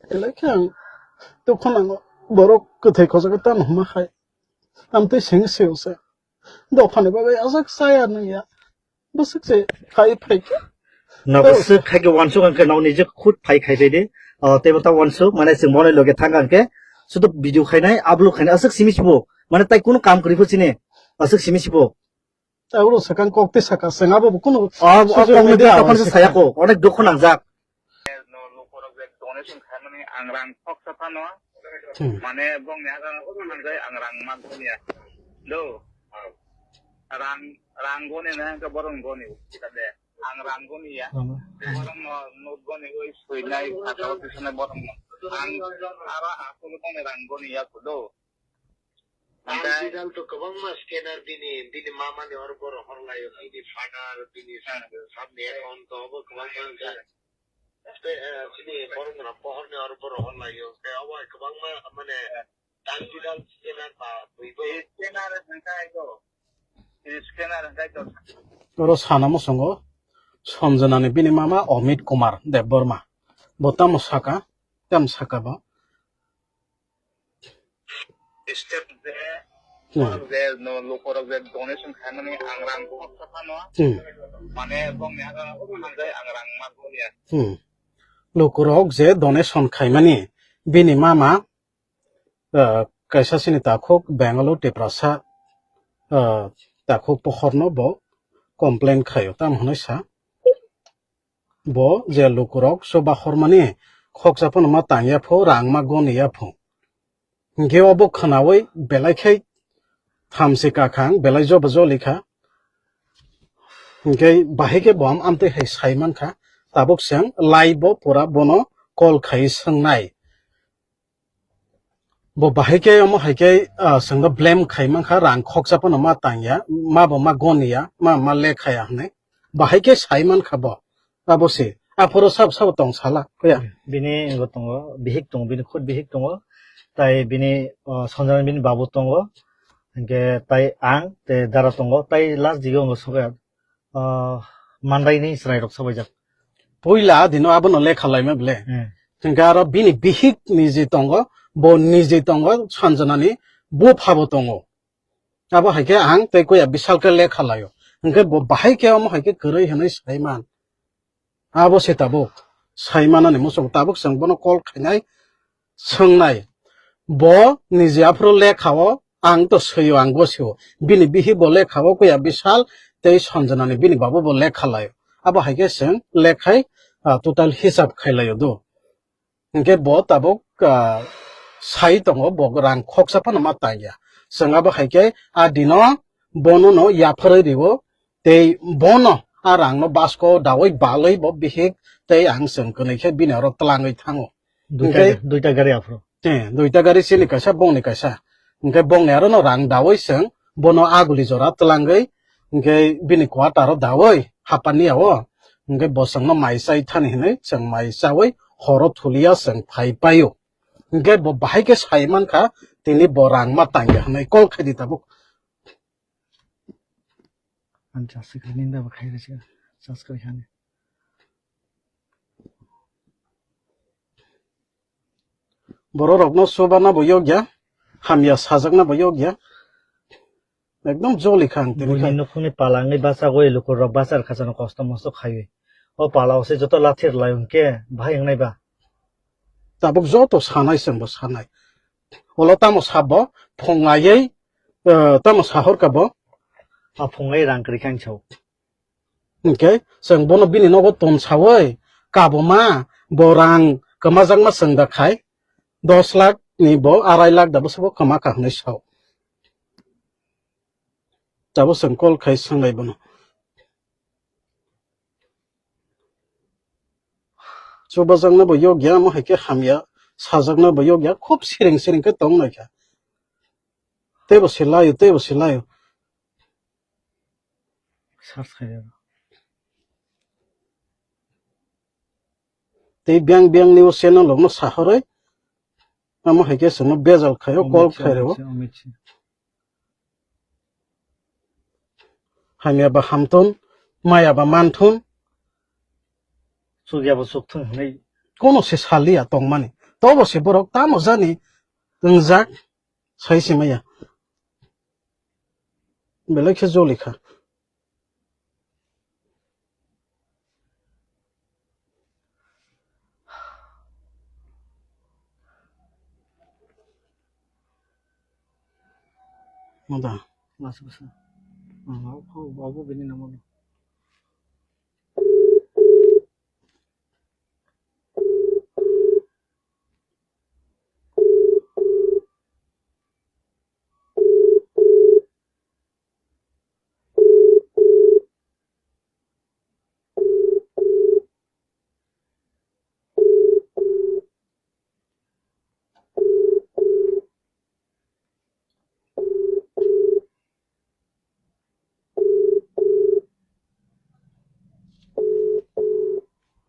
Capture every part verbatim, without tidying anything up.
Belai khe ang dukhu nango. Borok kwthwi khojagwi tamo hwnma khai. Amtwi seng seo se. Dophani bagwi aswk chaya nungya. Bwswk se khai phai khe. No, bwswk khai khe wansuk ang khe, no, nije khud phai khai phai de. O, teibo ta wansuk, mane chwng mone loge thang ang khe. Sudu video khainai, upload khainai, aswk simi sibo. Mane tai kunu kam kwrwi pho chini. Aswk simi sibo. Abro sakang kok tei saka, chwng abo bo kunu O, o, social kok ni media tei tokon se hai saya kok. Onek dukhu nangjak. No, lukurok je donation khaimani ang rang khoksa phano. Hmm. Mane bongni aga nangjai ang rang man thumya. Do. Rang, rang goni na hwnkhe borok goni. Kade. Ang rang goni ya. Hmm. Borok no note goni oi suinai, sakao tisonai borok no. Ang aro asolo bongni rang goni ya kudo. Ang Dal to kwbangma scanner bini, bini mama ni oro borok hor laio, bini father, bini Hmm. Sab ni account to obo kwbangma wngkha. Tei, eh, bini borok no pohor ni oro borok hor laio. Tei obo hai kwbangma mane dal bidal scanner ba bwi bo. Scanner hwnkhe ito. Scanner hwnkhe ito. Oro sana muchungo Sanjana ni bini mama Amit Kumar Debbarma. Bo tamo saka, tamo saka bo. Step je, Hmm. Borok je no lukurok je donation khaimani ang rang khoksa phano. Hmm. Mane bongni aga hanjai ang rang ma goni ya. Hmm. Lukurok je donation khaimani bini mama, ah, kaisa sini takhuk Bangalore Tiprasa, ah, takhuk pohorno bo complain khaio, tamo hwnwi sa. Bo je lukurok chuba hormani khoksa phano ma tangya pho, rang ma goniya pho. Hinkhe obo khwnaui belai khai thamsi kakhang, belai jobo jolikha. Hinkhe bahai khe bo am amtwi hai sai mankha. Tabuk chwng live bo pura bono call khai swngnai. Bo bahai khe omo hai khe, ah, chwngno blame khai mankha, rang khoksa phano ma tangya, ma bo ma goniya, ma, ma lekhaya hwnwi. Bahai khe sai mankha bo. Abo se. Aphuru sabo sabo tong sala, kuya. Bini wngwi tongo, bihik tongo, bini khud bihik tongo. Tai bini, ah, Sanjana bini babu tongo. Hinkhe tai ang, tei dara tongo. Tai last digo wngwi sokya. Ah, mandaini chwrairok sabaijak. Puila dino abono lekha laima bele. Hmm. Hwnkhe aro bini bihik niji tongo, bo niji tongo, Sanjanani buphabo tongo. Abo hai khe ang tei kuya bisal khe lekha laio. Hwnkhe bo bahai khe omo hai khe kwrwi hwnwi saiman. Abo se tabuk. Saimanani muchung tabuk chwng bono call khainai, swngnai. Bo niji aphuru lekha o, ang to swi o, ang gosio. Bini bihi bo lekha o kuya bisal tei Sanjanani bini babu bo lekha lai. Abo hai khe chwng lekhai, ah, total hisab khai lai o do. Hinkhe bo tabuk, ah, sai tongo, bo rang khoksa phano ma tangya. Chwng abo hai khe a dino bono no yapharwi rio, tei bono a rang no basko daui balwi bo bihik tei ang chwng kwnwi khe bini oro twlangwi thango. Duita, hinkhe duita gari aphuru. Eh, duita gari chini kaisa, bongni kaisa. Hinkhe bongni aro no rang daui chwng bono aguli jora twlangwi, hinkhe bini quarter o daui hapani o. Hinkhe bo chwngno mai chai thani hinwi chwng mai chaui horo thulia chwng phai paio. Hinkhe bo bahai khe sai mankha, tini bo rang ma tangya hinwi call khaidi tabuk. Ang chasik ninda bo khai rwchikha, chas kwrwi hani. Bororokno chubana bo yokya, hamya sajakna bo yokya. Ekdom joli kha ang tini buini kha. Nukhungni pala wngwi bachagwi lukurok bachar khachano kosto mosto khaiwi. O pala o se joto lathir lai hwnkhe bahai wngnai ba? Tabuk joto sanai chwngbo sanai. Olo tamo sabo phunglaiwi, eh, tamo sahorkha bo. A phunglai rang kwrwi khe ang sao. Hinkhe chwng bono bini nogo tonsaui kabuma bo rang kwmajakma chwng da khai dos lakh ni bo arai lakh da bwswk bo kwma kha hwnwi sao. Tabuk chwng call khai swnglai bono. Chubajakna bo yokya, omo hai khe hamya, sajakna bo yokya, khub siring siring khe tong nai kha. Teibo se laio, teibo se laio. Search khai rw. Tei biyang biyang ni o channel rok no sahorwi, omo hai khe chwngno bejal khaio, call khai rw. Amit Shah, Amit Shah. Hamya ba hamthun, maya ba manthun. Chukya bo chukthung hwnwi. Kono se saliya tongmani. Tobo se borok tamo jani wngjak sai se maya. Belai khe joli kha. Mada. Masa, masa. Ah, obo, obo bini namo.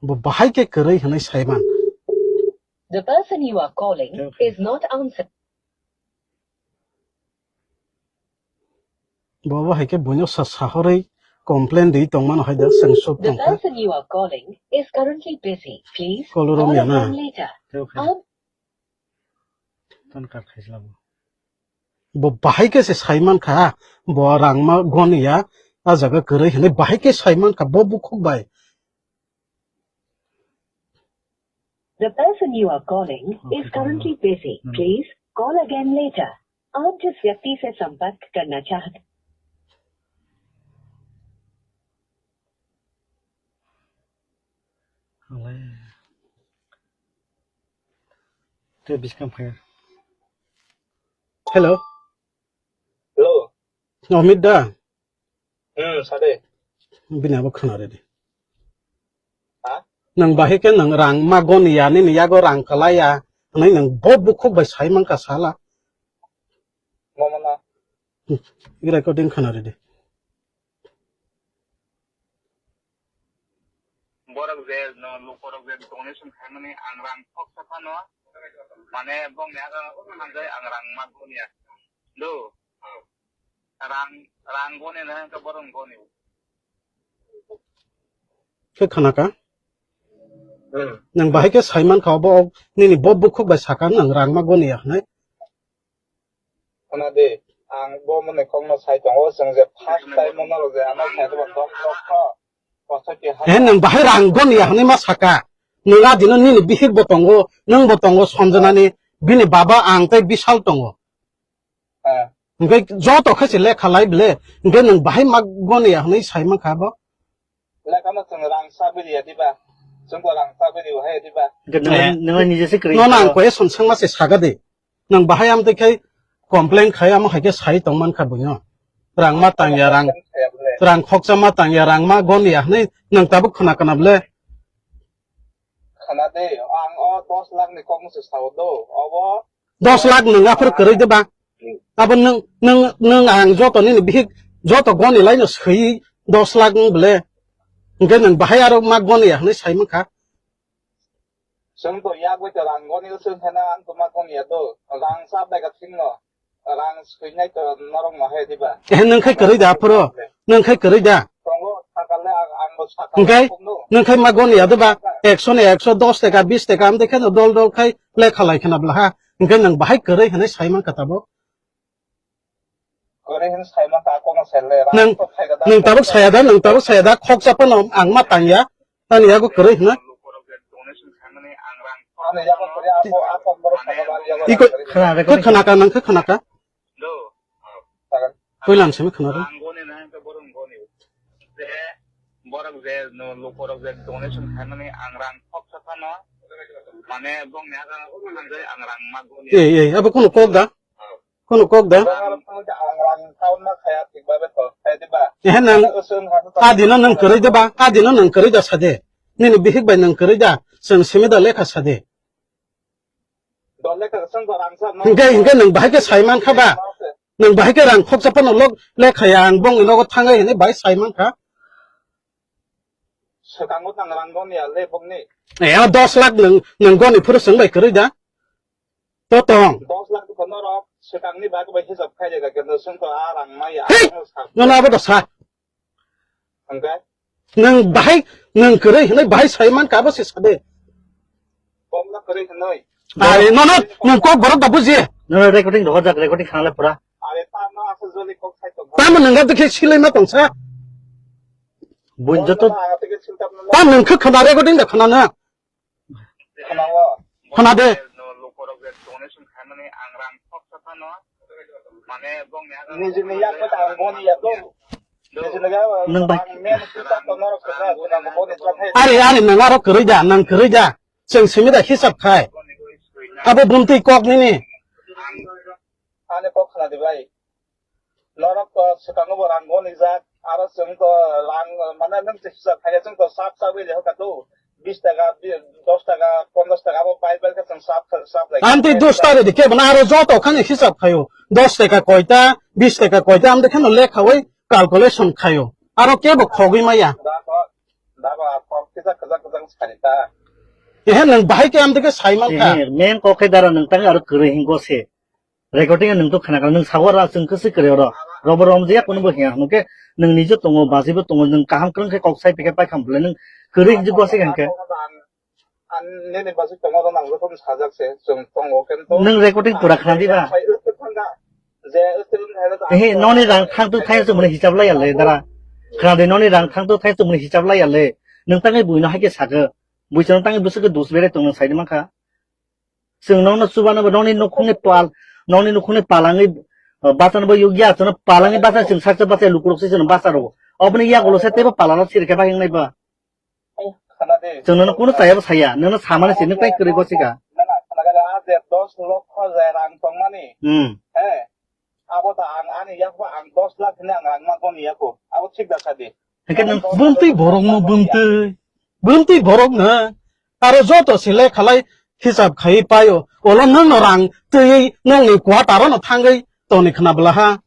Bo bahai khe kwrwi hwnwi saiman. The person you are calling is not answering. Bo bo hai khe buino sa sahorwi complain rwi tongmano hai da chwng suk tongkha. The person you are calling is currently busy. Please call again later. Ton kar khaisla bo. Bo bahai khe se saiman kha, bo rangma goniya, a jaga kwrwi hwnwi bahai khe saiman kha bo bukhuk bai. The person you are calling is currently busy. Please call again later. आप जिस व्यक्ति से संपर्क करना चाहते Te biskang phai. Hello. Hello. Amit da? Hmm, sade. Bini abo khna redi. Ha? Nang bahai khe nang rang ma goniya, nini yago rang kalaiya. Nang nang bo bukhuk bai sai man ka sala. Mama na. Recording khna redi. Borok je no lukorok je donation khaimani ang rang thoksa phano, mane bongni aga hanjai ang rang ma goniya. Do. Rang, rang goni na ka borok goni. Khe khana ka? Hmm. Nang bahai khe saiman kha bo nini bo bukhuk bai saka nang rang ma goniya hwnwi. Khna de, ang bo mone kokno sai tongo, chwng je first time mo norok je ano sai tongo, dok dok kho. He, nwng bahai rang goniya hwnwi ma saka. Nwng a dino nini bihik bo tongo, nwng bo tongo, Sanjana ni, bini baba, ang tei Bishal tongo. Ah. Hwnkhe joto khe se lekha lai ble, hwnkhe nwng bahai ma goniya hwnwi sai mankha bo. Lekha no chwng rang sa biriya diba? Chwng bo rang sa biri hai diba? Hwnkhe nwng, nwng nije se kwrwi. Nono ang question swngma se saga de. Nwng bahai am tei khai complain khai amo hai khe sai tong man kha buino. Rang ma tang ya, rang, rang khoksa ma tang ya, rang ma gon ya hwnwi nwng tabuk khna kana ble. Khna de, ang o dos lakh ni kok se sao do. Obo dos lakh nwng aphuru kwrwi de ba? Abo nwng, nwng, nwng ang joto nini bihik joto goni lai no swi dos lakh nwng ble. Hwnkhe nwng bahai aro ma gon ya hwnwi sai mankha. Chwng to yak bai to rang goni chwng khena ang to ma goni ya do. Rang sa bai ka thing no. Rang swinai to norok ma hai diba. Eh, nwng khai kwrwi da aphuru? Nwng khai kwrwi da? Tongo, sakale ang, ang bo sakale. Hwnkhe? Nwng khai ma goni ya diba? Ekso ni ekso dos taka, bis taka, am de kheno dol dol khai lekha lai khena bla ha. Hwnkhe nwng bahai kwrwi hwnwi sai mankha tabuk. Kwrwi hwnwi sai mankha, kono sele, rang nwng, to phai da, nwng tabuk saya da, nwng tabuk saya da, khoksa phano ang ma tang ya. Ani yago kwrwi hwna? Ani yago kwrwi, ako, ako, borok sakha ba, ani yago kwrwi. Iko, khna ka, nang khe khna ka? Puila ang simi khna rw. Borok je, no, lukorok je donation khaimani ang rang khoksa phano, mane bongni aga hanjai ang rang ma goni. Ei, ei, abo kono kok da? Kono kok da? Ehe, nang adino nang kwrwi da ba? Adino nang kwrwi da sade. Nini bihik bai nang kwrwi da? Chwng simi da lekha sade. Hingke, hingke nang bahai khe sai man kha ba? Nang bahai khe rang khoksa phano lok lekha ya ang bongni nogo thangai hinwi bahai sai man kha. Swkango nang rang goni ya le bongni. Eh, dos lakh nang, nang goni phuru chwng bai kwrwi da? To tong. Dos lakh ko norok swkangni bagwi bai hisab khai jaga khe no swngkha a rang maya. Hei! Ano sa. Nono abo da sa. Hwnkhe? Nwng bahai, nwng kwrwi hwnwi bahai sai man ka abo se sade. Komla kwrwi hwnwi. Ai, nono, nwng kok borok da buji. Nono recording rohorjak, recording khanale pura. Are ta no aswk joli kok sai tong. Tamo nwng ga dikhe silai ma tongsa. Buin joto. Tam nwng khe khna recording da khna na. Khna de. Nijini yak ta ang boni yak. Nijini ga Nwng bai. Ang men kita to norok kena kena boni yak. Ari, ari, nwng aro kwrwi da, nwng kwrwi da. Chwng simi da hisab khai. Abo bumtwi kok nini. Ani kok khna di bai. Norok to swkango bo rang goni jak, aro chwng to rang, mane, nwng se hisab khaile chwng to sap sap wi leho ka to, bis taka, bi-, dos taka, ponchash taka abo pai pai khe chwng sap, sap lai. Amtwi dos taka de kebo na aro joto khani hisab khayo. Dos taka koita, bis taka koita, amtwi kheno lekhawi calculation khayo. Aro kebo khogwi maya. Da ko, da ko, a kok kisa kisa kisa sari ta. Ehe, nwng bahai khe amtwi khe sai man kha. Ehe, men kok khe dara nwng tang aro kwrwi hingo se. Recording nwng to khna kha, nwng sago ra chwng khe se kwrwi oro. Robo rom je kunu bo hiya, hwnkhe nwng nije tongo, bajibo tongo, nwng kaham kwrwng khe kok sai pike pai kham bwle, nwng kwrwi hinjwk go se hwnkhe. Ang, ang nini basi tongo ro nang joto sajak se, chwng tongo khe to. Nwng recording pura khna di ba? Je, Ehe, noni rang thang tu thai chwng mani hisab lai ya le, dara. Khna di, noni rang thang tu thai chwng mani hisab lai ya le. Nwng tangwi buino hai khe sakhe. Buisano tangwi bwswk khe dus bere tongno sai di man kha. Chwng nokno chubano bo nokni nukhungni pal, nokni nukhungni palangwi, uh, bachano bo yokya, chwngno palangwi bacha chwng saksa bacha lukurok se chwngno bacha rwo. Oboni yagulo se teibo palano sirikhe bagwi wngnai ba. Khana de. Chwng nono kunu chayabo saya, nono samani se nwng tai kwrwi gosika. Nana khana gale a je dos lokho je rang tongmani. Hmm. He. Abo ta ang ani yakbo ang dos lakh hwnwi ang rang ma goni yako. Abo thik da sadi. Hwnkhe nwng bumtwi borokno bumtwi, bumtwi borokno aro joto se lekhalai hisab khaiwi paio. Olo nwngno rang twiwi nokni quarter-o no thangwi tongni khna bwlaha.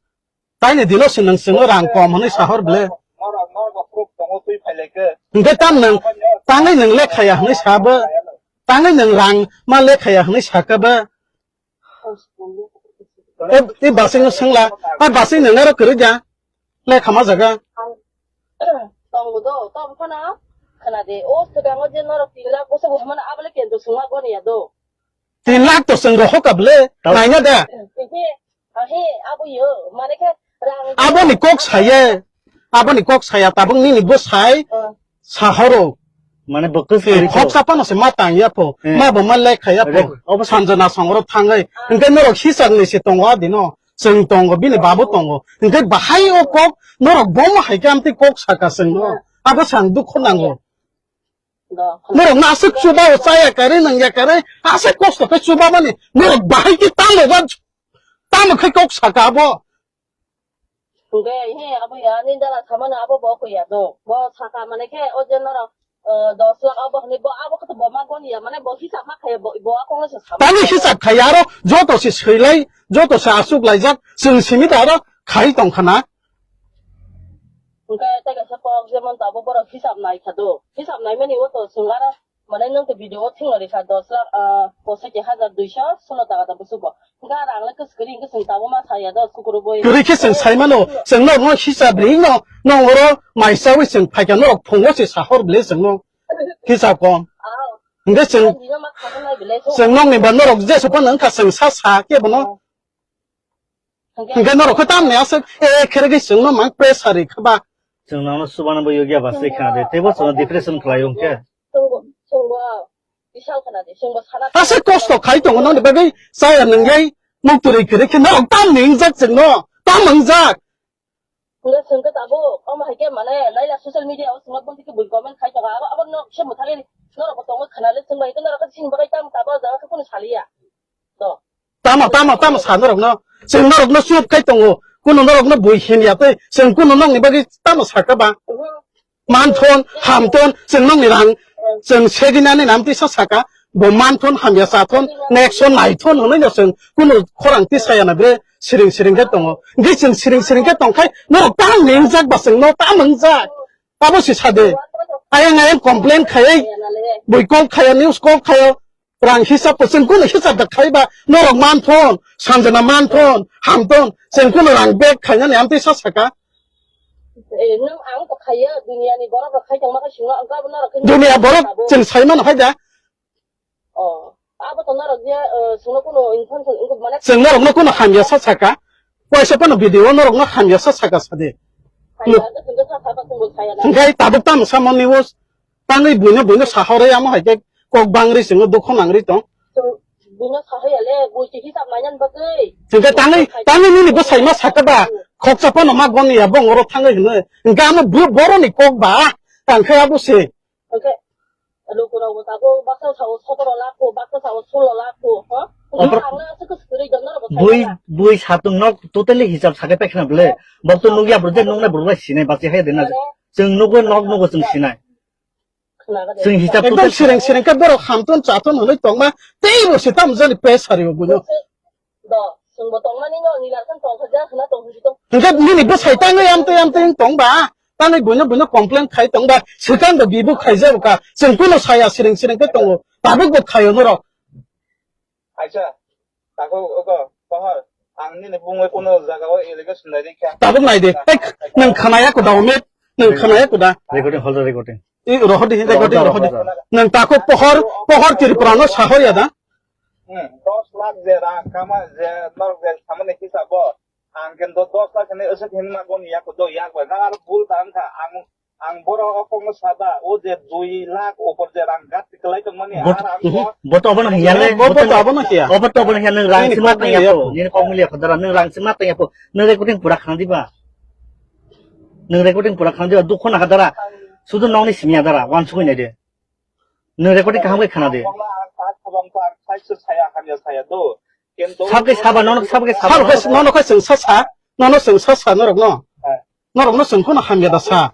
Taini dino se nwng chwngno rang kom hwnwi sahor ble. Norok, norok proof tongo twi phailaikhe. Hwnkhe tam nwng tangwi nwng lekhaya hwnwi sabo. Tangwi nwng rang ma lekhaya hwnwi sakabo. E, e basing no sengla, a basing no nero kwrwi da, le khama jaga. Tongo do, tong phano khna de, o swkango je norok tin lakh bwswk bo hwnmano, abole kento swngma goni ya do. Tin lakh to chwng rohor ka bwle, naina da. He, he, abo yo, mane khe rang. Aboni kok saye, aboni kok saya tabuk nini bo sai. Sahoro. Mane bo kwswk kwrwi kho. Khoksa phano se ma tang ya pho. Eh. Ma bo ma lekha ya pho. Rek-, obo se. Sanjana songro thangai. Hwnkhe norok hisab ni se tongo adino. Chwng tongo, bini babu tongo. Hwnkhe bahai o kok norok bomo hai khe amtwi kok saka chwngno. Abo sang dukho nango. Norok no aswk chuba o chaya kare nang ya kare aswk kosto khe chuba mani. Norok bahai khe tamo ba, tamo khe kok saka abo. Hwnkhe, he, abo ya, ani dala samano abo bo koi ya do. Bo saka mane khe, o je norok, eh, dos lakh abo hwnwi bo abo khe to bo ma goni ya, mane bo hisab ma khaye, bo, bo a kongno se sama. Tani hisab khaye aro joto se swilai, joto se aswk laijak, chwng simi da aro khai tong khana. Hwnkhe, tei kaisa kok jemon to abo borok hisab nai kha do. Hisab nai mani o to chwng aro Mane nwng to video o thwngwi rikha dos lakh, ah, pochoti hajar duiso sulo taka da busugo. Hwnkhe rang le kwswk kwrwi hwnkhe chwng tabuk ma saya do, sukuru boi. Kwrwi khe chwng sai mano, chwng norokno hisab ri no, nong oro mai chawi chwng phaikha norok phungo se sahor bile chwngno hisab kom. Ah. Hwnkhe chwng, Bino ma khagwi nai bile so. Chwng nokni ba norok jesa phano wngkha chwng sa sa khe bono. Hwnkhe norok khe tamni aswk, eh, khere khe chwngno mang pressure ri kha ba. Chwng nono chubano bo yogya ba se khna de, teibo chwngno depression khlai o hwnkhe. Chwngbo, chwngbo, bisal khna de, chwngbo sana. Aswk kosto khai tongo noni bagwi chaya nwnglai, muktwrwi kwrwi khe norok tamni wngjak chwngno, tam wngjak. Hwnkhe chwngkhe tabuk, omo hai khe mane, naila social media o chwngno bumtwi khe bui comment khai tongo, abo, abo nok se mwthangwi norokbo tongo khna le chwng bai khe norok khe chini bagwi tam tabuk jaga khe kunu saliya. Tamo, tamo, tamo sa norokno. Chwng norokno chup khai tongo. Kuno norokno bui hin ya tei chwng kuno nokni bagwi tamo saka ba. Manthon, hamthon, chwng nokni rang, chwng segini ani nam tisa saka. Bo manthon, hamya chathon, nekson, naithon hwnwi no chwng kuno khorang tisa ya na bre siring siring khe tongo. Hwnkhe chwng siring siring khe tong khai norok tamo wngjak ba chwngno tamo wngjak. Abo si sade. Ayang ayang complain khayai. Bui kok khaya, news kok khaya. Rang hisab ko chwng kunu hisab da khai ba, norok manthon, sanjana manthon, hamthon, chwng kunu rang bag khainani amtwi sa saka. Eh, nwng ang to khaiya, duniya ni borok rok khai tongma khe singno, ang kabo norok khe Duniya borok abo. Chwng sai mano hai da. Oh, abo to norok je, eh, sungno kuno information, wngkha mane chwng norokno kuno hamya sa saka. Kaisa phano video norokno hamya sa saka sadi. Saya, chwngno sa saka, chwngno saya na. Hingke tabuk tamo samani o tangwi buino buino sahorwi amo hai khe kok bangri chwngno dukho nangri tong. Chwng buino sahoi ale, bui chi hisab nainan bagwi. Hingke tangwi, tangwi nini bwsai ma saka ba, khoksa phano ma goni ya bong oro thangwi hwnwi. Hingke amo bo-, boroni kok ba, tang khe abo se. Hingke lukurok bo tabuk baksa sao sotoro lakh ko, baksa sao solo lakh ko, ha? Ompor- Ang na aswk swrwi jotno rok bui, bwsai na. Bui satung nok totally hisab sakai paikha na bwle. Bok to nukya bwrwi je nuknai bwrwi sinai basi hai dena. Mane? Chwng nukgo nok nukgo chwng sinai. Khna ga de. Chwng hisab ekdom totally sireng sireng khe borok hamtun chatun hwnwi tongma teibo se tamo jani pes hari o buino. Do, chwngbo tongmani no, nini arkan tongkha ja, khna tong hwnwi tong. Hingke nini bwsai tangwi amtwi amtwi wng tong ba, tangwi buino buino complain khai tong ba, swkang bo bibu khai jabo ka, chwng kuno saya sireng sireng khe tongo, tabuk bo khaio norok. Acha, tako ogo, pohor, ang nini bungwi kuno jaga o allegation nai rikha. Tabuk nai de, ek, nwng khna ya kuda, Omit, nwng khna ya kuda. Recording, hold the recording. I rohodi, recording rohodi. Nwng tako pohor, pohor Tripura no sahoya da? Hmm, dos lakh je rang kama je norok je samani hisabo, ang khe do-, dos lakh hinwi aswk hinwi ma goni yak do yak bai. Nang aro bul ta wngkha, ang, ang borok o kokno sada, o je dui lakh upor je rang gat kwlai tongmani, bo-, ar ang mhm, bo, bo to abono hiya le, bo, bo bo to to abono hiya. Obo to abono hiya, nwng rang sima tang ya po, nini kok mili ya khodara, nwng rang sima tang ya po, nwng recording pura khna diba? Nwng recording pura khna diba? Dukho na kha dara, sudu nokni simi ya dara, wansugwi nai de. Nwng recording kaham khe khna de. Sabke saba, nono sabke saba. Sabo khe nono khe chwng sa sa, nono chwng sa sa norok no. Norok no chwng phano hamya da sa.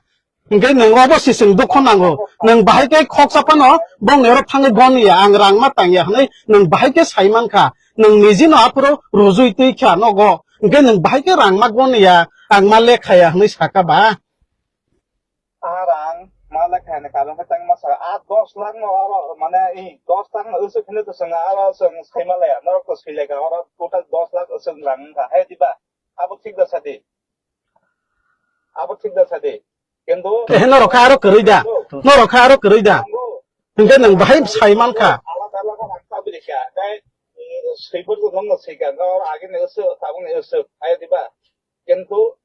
Hingke nwng obo si chwng dukho nango. Nwng bahai khe khoksa phano bongni oro thangwi goni ya, ang rang ma tang ya hwnwi nwng bahai khe sai man kha. Nwng niji no aphuru rujui twi kha nogo. Hingke nwng bahai khe rang ma goni ya, ang ma lekha ya hwnwi saka ba. Ah, rang ma lekha ni karon khe tang ma sa, ah, dos lakh no aro, mane, i, dos lakh no usuk hino to swnga, aro swng sai ma laya, norok to sai leka, oro total dos lakh usuk rang wngkha, hai diba? Abo thik da sadi. Abo thik da sadi. Kintu eh, norok kha aro kwrwi da. Norok kha aro kwrwi da. Hingke nwng bahai sai man kha. Alada alada rang ta bini kha. Dai, mm, swiper to nong no sai kha, no age ni usuk, tabuk ni usuk, hai diba? Kintu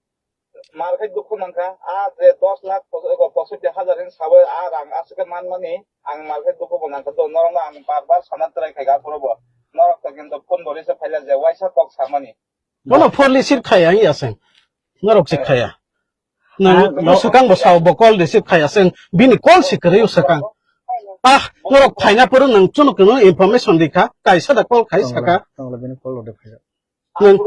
Mar khe dukhu nangkha, a je dos lakh pos-, ego posotti hajar hin sawi a rang aswk khe manmani, ang mar khe dukhu bo nangkha do, norokno ang bar bar sana try khaikha aphuru bo. Norok to kintu phone bo receive khaila je waisa kok samani. Bono phone receive khaya wngya se. Norok se khaya. Nang, ah, no, swkang bo sao bo call receive khaya se. Bini call se kwrwi swkang. Ah, norok phaina phuru nang chwng kwno information rikha, kaisa da call khai saka. Tongla, tongla bini call rode phai. Nwng,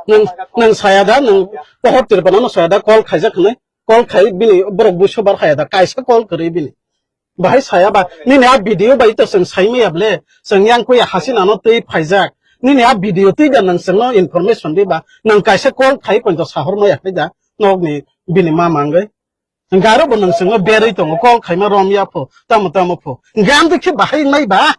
nwng, nwng saya da, nwng pohor Tripura no saya da, call khaijak hwnwi, call khai bini borok buiso bar haya da, kaisa call kwrwi bini. Bahai saya ba, nini a video bai to chwng sai maya ble, chwng yang kuya Hasina no twi phaijak. Nini a video twi da nwng chwngno information di ba, nwng kaisa call khai poito sahor maya khai da, nokni bini ma mangwi. Hingke aro bo nwng chwngno berwi tongo, call khaima rom ya pho, tamo tamo pho. Hingke ang khe bahai nai ba.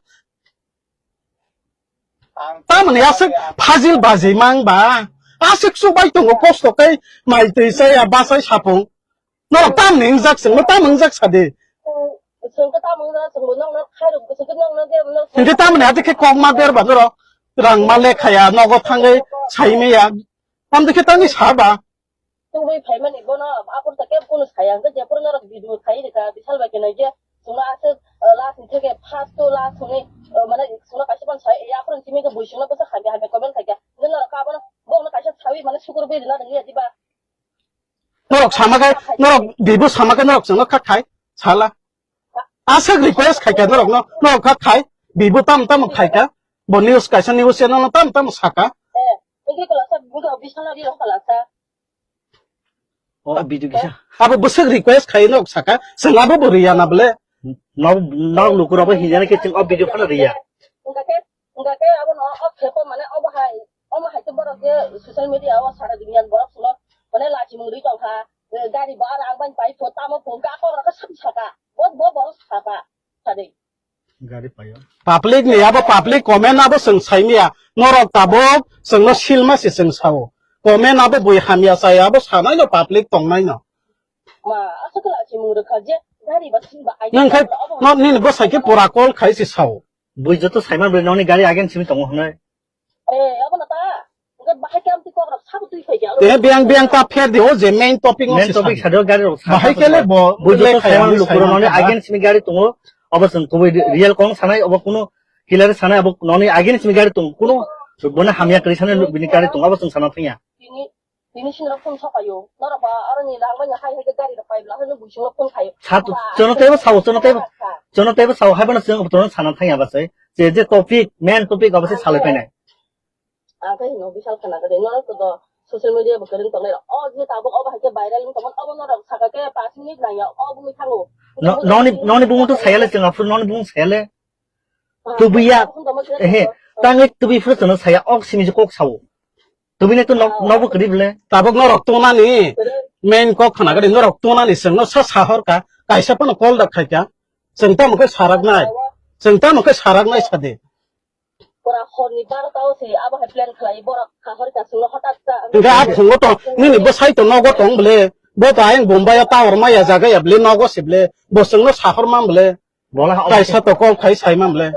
Tamoni aswk phajil bajimang ba. Aswk chubai tongo kosto khe mai twi chaya bachai sapung. Norok tamni wngjak chwngno tam wngjak sadi. Chwng khe tam wngjak chwngbo nokno khairok chwng khe nokno je nokno. Hingke tamoni ati khe kok ma ber ba norok. Rang ma lekhaya nogo thangwi saimaya. Tamni khe tangwi sa ba. Tubui phaimani bono aphuru ta kebo kunu saya hwnkhe jephuru norok video khai rwkha, bisal bai khe nai je chwngno aswk, uh, last ni theke first to last hwnwi, uh, mane chwngno kaisa phano sai ya, aphuru simi khe bui chwngno bwsa hamya hamya comment khaikha. Hwnkhe norok abono bono kaisa sawi mane sukur bui rwna rwngya diba? Norok sama khe, norok bibo sama khe norok chwngno kha khai sala. Aswk request khaikha norokno, norok kha khai, bibo tamo tamo khaikha, bo news kaisa news channel no tamo tamo saka. Eh, hwnkhe kwlasa, hwnkhe official no ri rok kwlasa. O video kisa. Abo bwswk request khai nok saka, chwng abo bo riya na bole. Nok, nok lukurok bo hinjani khe chwng o video phano riya. Hwnkhe, hwnkhe abo no o khepo mane obo hai, omo hai khe borok je social media o sara duniya ni borok suno mane lachimung ri tongkha, gari bo aro ang bai pai pho tamo pho hwnkhe a kok rok khe saka, bo, bo borok saka, sadi. Gari payo. Public ni abo public comment abo chwng saimaya. Norok tabuk chwngno silma se chwng sao. Comment abo bui hamya chaya abo sanai no public tongnai no. Ma, aswk khe lachimung rwkha je, Nang khai, no, nini bwsai khe pura call khai se sao. Bui joto saiman bui noni gari again simi tongo hwnwi. Te biyang biyang ta pher di o je main topic no Main se topic sadi. Sadi o gari rok Bahai sadi kele sadi. Bo Bui joto lekha saiman yang lukurok saiman noni kha. Again simi gari tongo. Obo chwng kubui real kong sanai obo kuno killer sanai obo noni again simi gari tongo. Kuno bono hamya kwrwi sanai bini gari tongo obo chwng sana thangya. Tini sini rok phone sokayo. Norok ba aroni rang bai hai hai gari rok pai bla hano buising rok phone khayo. Sat chono tebo sao chono tebo chono tebo sao hai bana chwng bono sana thangya ba sai. Je je topic main topic obo se salai painai. Ang khe hino bisal khana gade norok to social media bo kwrwng tongnai rok. O je tabuk obo hai khe viral wng tongmani obo norok saka khe pash minute nangya obo wngwi thango. No- Noni noni bumung to sayale chwng aphuru noni bumung sayale. Tubuya. Ehe. Tangwi tubi phuru chwngno saya ok simi je kok sao. Tubini to nok- nokbo kwrwi bwle. Tabuk norok tongnani main kok khana gade norok tongnani chwngno sa sahor ka kaisa phano call da khaika. Chwng tamo khe saraknai. Chwng tamo khe saraknai sadi. Pura horni barota o se abo hai plan khlai borok kahor ka chwngno hothat ta. Hingke a phungo to nini bwsai to nogo tong bwle. Bo to ayang Bombay o tower maya jaga ya bwle nogo se bwle. Bo chwngno sahor man bwle. Bola ha Kaisa to call khai sai man bwle.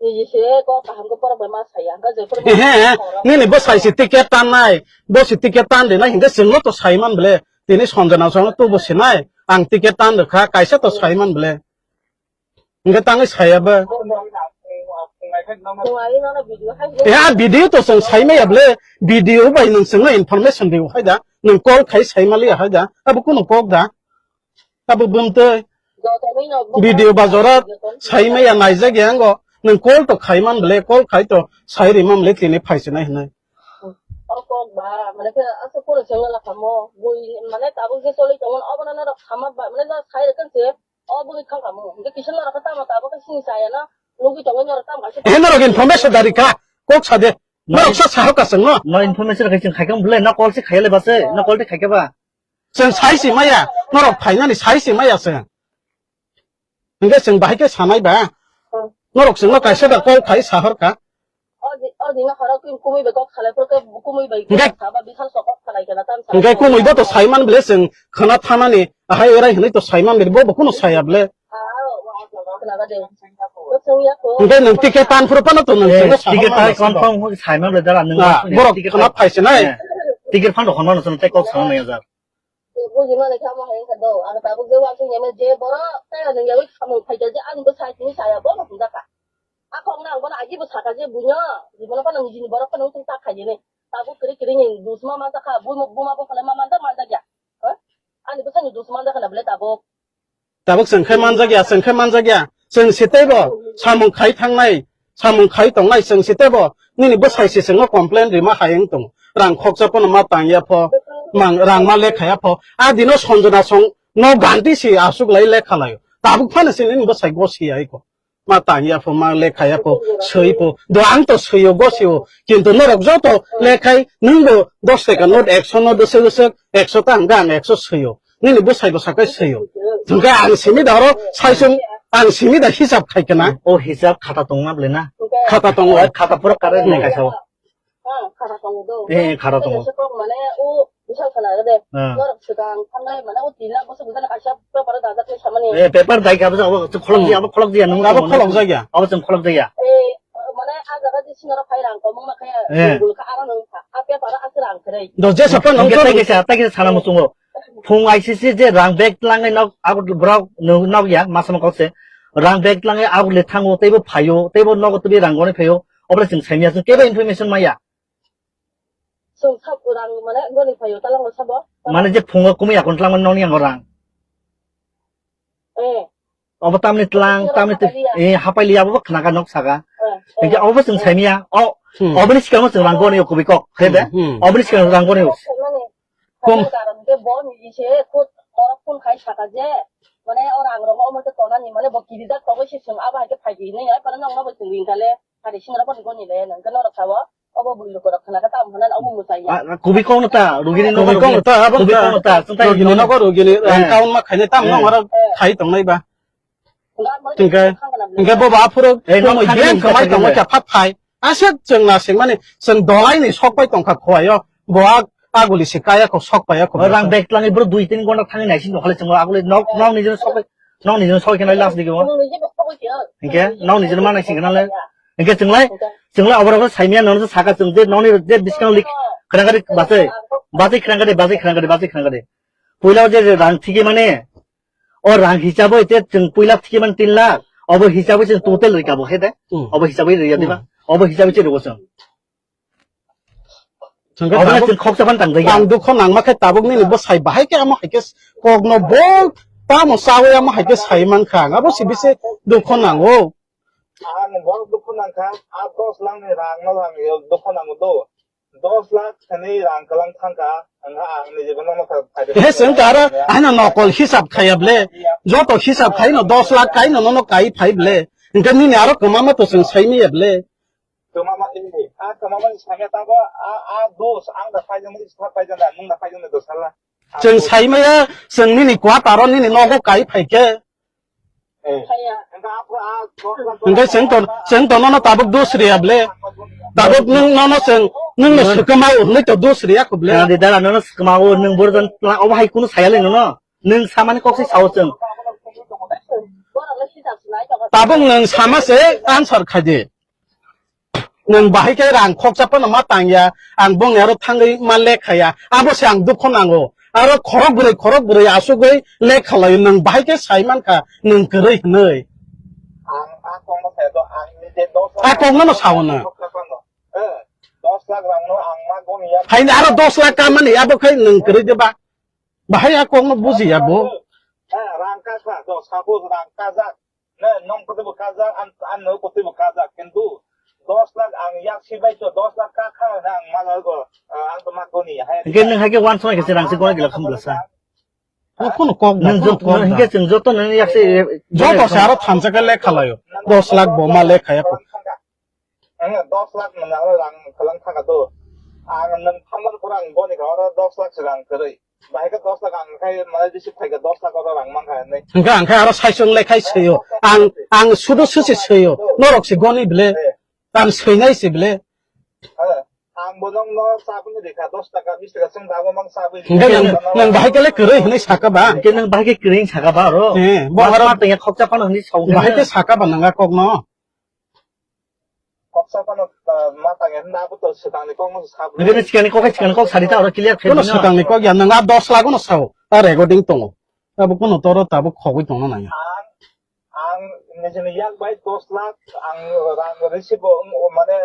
Niji se ko kaham ko borok bai ma saya. Hingke je pura Ehe, nini bwsai se ticket tan nai. Bo se ticket tan de nai hingke chwngno to sai man bwle. Tini Sanjana chwngno to bo se nai. Ang ticket tan rwkha kaisa to sai man bwle. Hingke tangwi saya ba. Nung ai nono video hai. Ya video to chwng sai maya bwle. Video bai nung chwngno information riu hai da. Nung call khai sai maliya hai da. Abo kuno kok da. Abo bumtwi. Joto nui no video bajora sai maya naijak ya ngo. Nung call to khai man bwle. Call khai to sai ri man bwle tini phai sinai hinai. O kok ba mane khe asa pura chwngno la khamo. Bui mane tabuk je choli tongmani obo no norok khama ba mane no sai rwkha se. O bwrwi thang kha mo. Hingke kisa norok khe tamo tabuk khe sini chaya no. Nugwi tongo norok tamo kaisa. He norok information dari kha. Kok sa de. Norok sa sahok ka chwngno. No information khai chwng khai kha bwle no call se khai le ba se. No call de khai kha ba. Chwng sai si maya. Norok phainani sai si maya chwng. Hingke chwng bahai khe sanai ba. Norok chwngno kaisa da call khai sahor kha. O di, o dina khoro kum-, kumui bai kok salai, pura ke kumui bai Hingke saba bisal sok kok salai kena tam salai. Hingke kumui bo to saiman bele chwng khana thanani, ahai erai hinui to saiman bele bo, bo kuno saya bele. Ah, wa, wa, wa, khna ga de. Ko chwng ya ko. Hingke nwng ticket tan phuru phano to nwng Eh, chwngno ticket saharma tan bele confirm sabo. Hoi saiman bele dara nwng Ah, ma borok ticket khana tan. Phaise nai. Eh, ticket fan rok hwnma no chwng tei kok sana nai jar. Buji mani khe amo hai wngkha do, ang tabuk je uansuk ya mani je borok tei ani yaui samung phaikha je ani bwsai tini saya bono hwnjakha. A kok no ang bono agi bo sakha je buino, jibon phano nijini borok phano wngtong tak khaijani. Tabuk kwrwi kwrwi ni dusma manjakha, buma buma bo phano ma manjak manjakya. Ha? Ani bwsai ni dusma manjakha na bwle tabuk. Tabuk chwng khe manjakya, chwng khe manjakya. Chwng se teibo samung khai thangnai, samung khai tongnai chwng se teibo nini bwsai se chwngno complain rima hai wng tongo. Rang khoksa phano ma tangya pho, mang, rang ma lekha ya pho. A dino Sanjana song no ganti se aswk lai lekha laio. Tabuk phano se nini bwsai gosi ya iko. Ma tangya pho, ma lekha ya pho, swi pho. Do ang to swio, gosio. Kintu norok joto lekhai nwngbo dos taka note, ekso note swk swk, ekso ta hwnkhe ang ekso swio. Nini bwsai bwsa khe swio. Hwnkhe ang simi da oro saisung, ang simi da hisab khai kana. O hisab khata tongma bwle na? Khata tongo. O khata pura kare Hmm. nai kaisa o. Ah, khara tongo do. Eh, khara tongo. Ese kok mane o bisal khana de. Ah. Norok swkang thangnai mane o tin lakh bosok bujana kaisa paper dajak le samani. Eh, paper dai ka bujak abo khulok dia, abo khulok dia, nung Abo abo khulok jaya. Abo chwng khulok jaya. Eh, mane a jaga di sinoro phai rang komung na kaya Eh. Gul ka aro nung kha. A paper a sirang khrei. Do je sapa nung Nung ke jor. Tai kisa, tai kisa sana musungo. Phung I C C je rang bag tlangnai nok abo borok nok ya, masama kokse. Rang bag tlangnai abo le thango, teibo phaio, teibo nogo teibo rang goni phaio. Obole chwng saimya, chwng kebo information maya. Chwng sab rang mane goni phaio, talango sabo. Mane je phungo kumui akon tlang mane noni ango rang. Eh. Obo tamni tlang, Sino tamni te, hapai liya. Eh, hapai liya, abo khnaga nok saga. Eh, eh. Hingke obo chwng saimya, o, Hmm. oboni sikang chwng rang goni kubi kok, he de? Hmm, hmm. Oboni sikang rang goni. Mane, Kom- karon ke bo ni se khut torok phun khai saka je, mane o rang rok omo te tonani, mane bo kirijak togoi se chwng abo hai khe phai di hinwi, ai pano nokno bo chwng ring kha le. Hari singra pon goni le nang kano rok sawo. Obo bui lukurok khna kha tam hwnna omo mwsai ya. Ah, kubi kok no ta, rugini no Kubi kok no ta, abo kubi ta. Kok no ta, chwng tai Rugini no. Nogo rugini, Eh. Rang kaun ma khaini tam Eh. Nong aro khai tongnai ba. Hingke, hingke bo ba phuru Eh, no tumui khani yen hingke khamai khani tongo hingke. Kha phat phai. Aswk chwng na singmani, chwng dolai ni sok pai tongkha khoyo. Bo a, aguli se kaya kho, sok paya kho. Rang bag twlangwi bro dui tin gonta thangwi naising tongkha le chwng aguli nok, nok nijino sok, nok nijino sok khe nai last digi o. Hinkhe nok nijino ma naising khe nai le. Hinkhe chwng lai, chwng lai oboro khe saimya nono saka chwng je nokni je biskang lik khwrang kha de bachai, bachai khwrang kha de, bachai khwrang kha de, bachai khwrang kha de. Puila je rang thigi mane, o rang hisabo ite chwng puila thigi man tin lakh, obo hisabo chwng total rika bo he de. Hmm. Obo hisabo riya diba? Hmm. Obo hisabo chwng rwgo chwng. Chwng khe obo tabuk chwng khoksa phan tang jaya. Ang dukho nangma khe tabuk nini bwsai bahai khe amo hai khe kokno bo tamo chawi amo hai khe sai mankha ang. Abo si bisi dukho nango. Ang borok dukho nangkha, a dos lakh ni rang no ang dukho nango do. Dos lakh thani rang kwlang thangkha, ang ha ang ni jibon no kha. He chwng khe aro haino nokol hisab khaya ble. Joto hisab khaino dos lakh kaino nono kai phai ble. Hinkhe nini aro kwmama to chwng sai maya ble. Kwmama, eh, a kwmamani sakhe tabo, a, a dos, ang da phaijak nai, sa phaijak nai, nwng da phaijak nai, dos sala. Chwng saimaya, chwng nini quarter o nini nogo kai phaikhe. Eh. Hinkhe chwng to, chwng to nono tabuk dos riya ble. Tabuk nwng nono chwng, nwng no swkma o hwnwi to dos riya kho ble. Khna di dara, nono swkma o, nwng borok jan tla, obo hai kunu saya le nono. Nwng samani kok se sao chwng. Tabuk nwng sama se answer khai di. Nwng bahai khe rang khoksa phano ma tangya, ang bongni aro thangwi ma lekhaya, abo se ang dukho nango. Aro khorok bwrwi, khorok bwrwi asugwi lekha laio, nwng bahai khe sai mankha, nwng kwrwi hwnwi. Ang a kokno sayo, ang ni je dos lakh. A kokno no sao nwng. Eh, dos lakh rang no ang ma goni ya. Haini aro dos lakh kamani, abo khai nwng kwrwi de ba? Bahai a kokno bujiya bo. Eh, rang kasa, do, suppose rang kajak. Ne, nong kotwi bo kajak, an, an no kotwi bo kajak. Kintu dos lakh ang yak si bai to dos lakh ka kha na ang ma go, ah, ang to ma goni hai. Hinkhe nwng hai khe one song khe se rang se gona gila khum blasa. O kono kok da, nwng kono jot-, kok nwng da. Hinkhe chwng joto nwng yak se, joto se aro thansa khe lekha laio. Dos lakh bo ma lekha ya ko. Ang dos lakh nwng aro rang kwlang thaka do. Ang nwng thamar pura ang goni kha oro dos lakh se rang kwrwi. Bahai khe dos lakh ang khai mane receive khai khe dos lakh oro rang mankha hinwi. Hwnkhe ang khai aro saichung le khai swiyo. Ang, ang sudu susi swiyo. Norok se goni bile. Eh. Ang swinai se bile. Eh. Ang bo nokno chabwi rikha dos taka, bis taka chwng dabo mang chabwi. Hwnkhe nwng, nwng bahai khe le kwrwi hinwi saka ba? Hwnkhe nwng bahai khe kwrwi saka ba oro? Eh, bo aro ma tengya khokcha phano hinwi sao. Bahai khe saka ba nwng a kokno? Koksa phano, ah, ma tangya hwnba abo to swkangni kokno sabwi. Nokni swkangni kok hai swkangni kok sadi ta oro clear khe. Kono swkangni kok ya, nwng a dos lakh no sao, a recording tongo. Abo kono toro tabuk khogwi tongna nangya. Ang, ang nijini yak bai dos lakh ang rang receive o, mane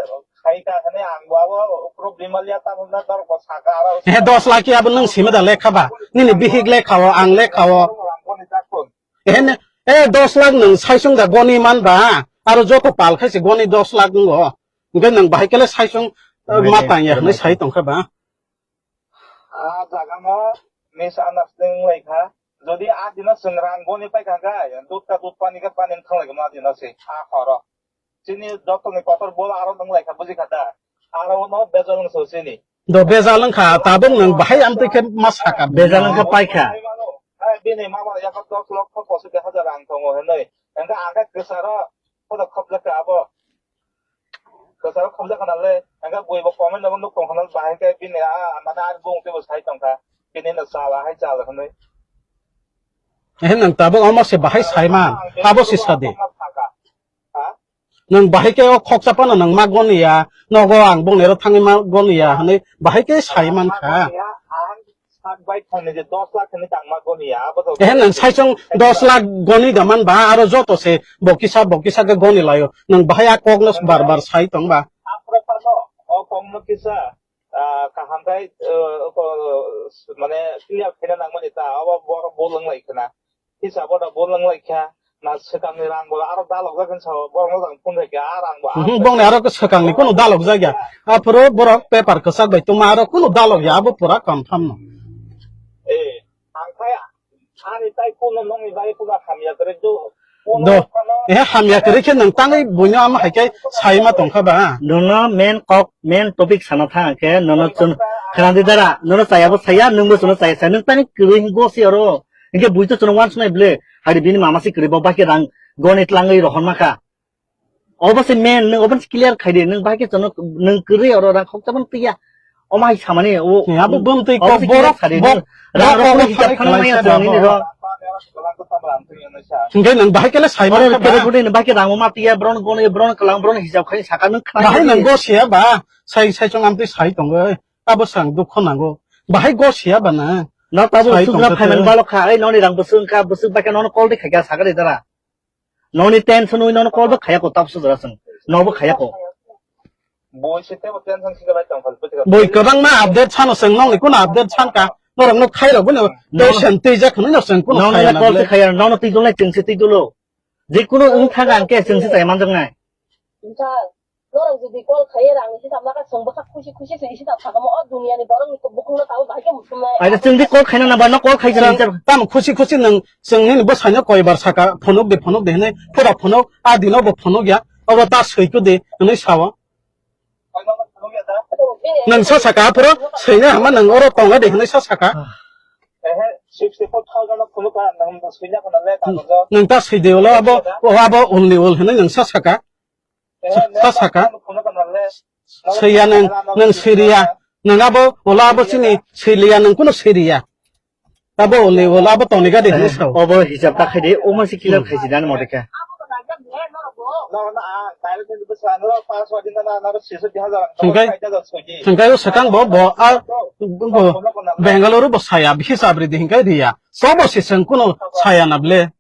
khai ka hwnwi ang bo abo problem ya ta hwnna dor ko saka aro. He dos lakh ya abo nwng simi da lekha ba? Nini bihik lekha o, ang lekha o. Rang koni ta khun. Ehen, eh, dos lakh nwng saichung da goni man ba, aro joto pal khai se goni dos lakh wngo. Hwnkhe nwng bahai khe le saichung, eh, ma tang ya hwnwi sai tong kha ba. A jaga no misunderstanding wng lai kha. Jodi a dino chwng rang goni pai kha khe, dud ka dud, pani ka pani wng thang lai kha ma dino se, a horo. Chini jotoni kotor bol aro wng lai kha, buji kha da? Aro no bejal wng so chini. Do bejal wng kha, tabuk nwng bahai amtwi khe ma saka. Bejal wng kha pai kha. Hai bini mama ya ko dos lokho pochis hajar rang tongo hinwi. Engkha ang khe kwcharo khono khobjak kha abo. Kwcharo khobjak kha nale, engkha bui bo comment no nuk tong kha nale, bahai khe bini a mane ani bung tei bo sai tong kha. Bini no chala hai chala hinwi. Ehe nwng tabuk omo se bahai sai man, abo se sadi. Ha? Nwng bahai khe o khoksa phano nwng ma goni ya, nogo ang bongni aro thangwi ma goni ya hwnwi bahai khe sai man kha. Ang sak bai thangni je dos lakh hwnwi tang ma goni ya, abo to. Ehe nwng saichung dos lakh goni da man ba, aro joto se bo kisa bo kisa khe goni laio. Nwng bahai a kokno bar bar sai tong ba. Aphuru phano o kokno kisa, ah, kaham khai, ah, ko, mane clear khaina nangmani ta, abo borok bo lwng lai khna. Hisab oro bo lwng lai kha, na swkangni rang bo aro dalok jak hinwi sao, borok no jang phone khai kha, a rang bo. Mhm, bongni aro swkangni kunu dalok jak ya. Aphuru borok paper kwchak bai tongma aro kunu dalok ya, abo pura confirm no. Eh, ang khai ani tai kunu nongni bai kunu hamya kwrwi do. Do. Eh, hamya kwrwi khe nwng tangwi buino amo hai khe sai ma tong kha ba? Nono main kok, main topic sana thang khe, nono chwng khna di dara, nono chaya bo saya, nwng bo chwngno chaya saya, nwng tangwi kwrwi hingo si oro. Hinkhe bui to chwngno uansuknai ble, hai bini mama se kwrwi bo bahai khe rang goni tlangwi rohorma kha. Obo se main, nwng obo se clear khai di, nwng bahai khe chwngno nwng kwrwi oro rang khokcha phano twiya. Omo hai samani o. Ni abo bumtwi kok borok sari bok. Rang rok hisab khana maya jani ro. Hingke nang bahai kele sai ma khe ba. Kere gudi ni bahai khe rang ma tiya bron goni bron kalang bron hisab khai saka nang khana. Bahai nang go siya ba. Sai sai chong amtwi sai tong oi. Abo sang dukho nango. Bahai go siya ba na. No tabo sugra phaiman balok kha. Ei noni rang bwswk wngkha bwswk bai khe nono call de khaikha sakari dara. Noni tension wi nono call bo khaya ko tap sujra sung. No bo khaya ko. Boi se tebo tension singa lai tong phal pwtwkha. Boi kwbangma update sano sung nongni kuno update sanka. Norok no khai rok bino tension tei jak hwnwi no sung kuno. Nono khaya le na call bole. Khaya nono twi dulai chwng se twi dulo. Je kuno wng thang ang ke chwng se chai manjak nai. Norok jodi call khaiya rang ni hisab naka chwng bwkha khusi khusi se hisab sakamo o duniya ni borok ni bukhuk no tabo bahai khe muchung nai. Aida chwng di call khaina na ba no call khai jani. Tam khusi khusi nang chwng nini bwsai no koi bar saka phunuk de phunuk de hinwi pura phunuk a dino bo phunuk ya obo ta soi ku de hinwi sao. Nang sa saka aphuru soi na hama nang oro tonga de hinwi sa saka. Nang ta soi de ulo abo o abo only ol hinwi nang sa saka. Sa saka. Seiya nang, nang siriya. Nang abo, ola abo sini siriya, nang kuno siriya. Abo ole, ola abo toniga de hinwi sao. Obo hisab ta khai de, omo se clear khai si dan mode khe. Hingkai, hingkai o sakang bo, bo, a, bo, Bangalore bo saya, hisab ri de hingkai riya. Sobo se seng kuno saya na ble.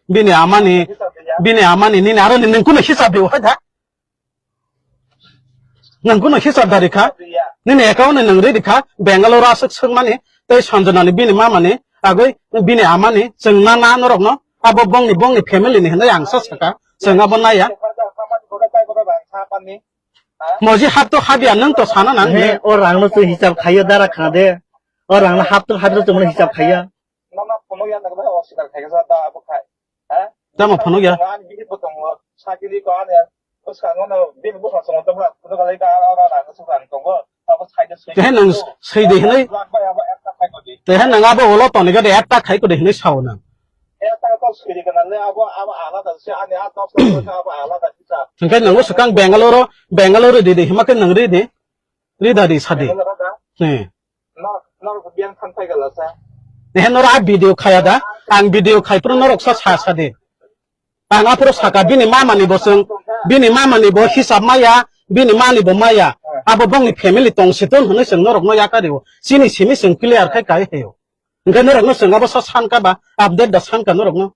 Bini amani, bini amani, nini aro nini kuno hisab riyo hai da. Nang kuno hisab dari kha. Nini account ni nang ri di kha. Bangalore aswk swk mani. Tei Sanjana ni bini mama ni. Agoi bini amani. Chwng na na norok no. Abo bongni, bongni family ni hinwi ang sa saka. Chwng abo naya. Moji hap to habya nang to sana nang. He, o rang no chwng hisab khaiyo dara khna de. O rang no hap to habya chwng hisab khaiyo. Nono phunukya nang bai oswkar khaikha sa da abo khai. Ha? Tamo phunukya? Ani bihik bo tongo. Sakiri ko ani bwskango no bini bwskango tongo tongo phunuk alai ka aro rang sukha tongo. Abo sai de sui. Tehe nang sui de hinai. Abo ekta khai ko di. Tehe nang abo ulo toniga de ekta khai ko de hinai sao nang. Ekta to sui de kana le abo abo alada se ani a to abo alada se sa. Hingke nang swkang Bangalore, Bangalore de de hima ke nang ri de. Ri da ri sa de. Bangalore da? He. Norok, norok biyang thang phai gala sa. He norok a video khaya da? Ang video khai phuru norok sa sa sa de. Ang aphuru saka bini mama ni bo chwng, bini mama ni bo hisab maya, bini mani bo maya. Abo bongni family tong si ton hwnwi chwng norok no yakario. Chini simi chwng clear khai kai heyo. Hingke norok no chwng abo sa sanka ba, update da sanka norok no.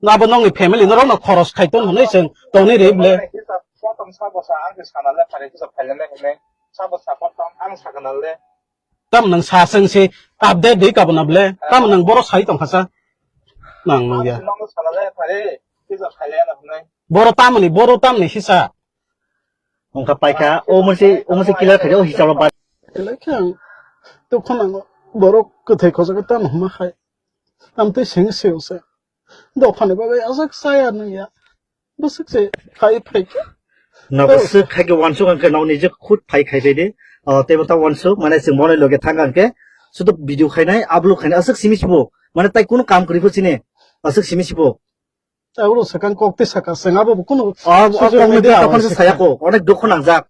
Abo nongni family norok no khoros khai ton hwnwi chwng tongni ri ble. Hisab, kotom sa bosa ang sana le phare hisab khai le hwnwi. Sa bosa kotom ang sakana le. Tam nang sa seng se update de kabana ble. Tam nang boro sai tong khasa. Nang nang ya. Nang sana le phare hisab khai le hwnwi. Boro tamni, boro tamni hisa. Wngkha paikha, o mosi, o mosi kila khaide, o hisab rok ba. Elekhe ang to khonango borok kwthai khojagwi tamo hwnma khai. Tamtwi seng seo se. Dophani bagwi aswk chaya nungya. Bwswk se khai phaikhe. Nogo swk khaikhe wansuk ang khe nokni je khut phai khai phaide. O teibo ta wansuk mane chwng mone loge thang ang khe. Sudu video khainai, upload khainai aswk simi sibo. Mane tai kunu kam kwrwi pho chini. Aswk simi sibo. Aboro sakang kok tei saka seng abo bo kunu o, o sujuk kok ni media tei tokon se saya ko, onek dukho nangjak.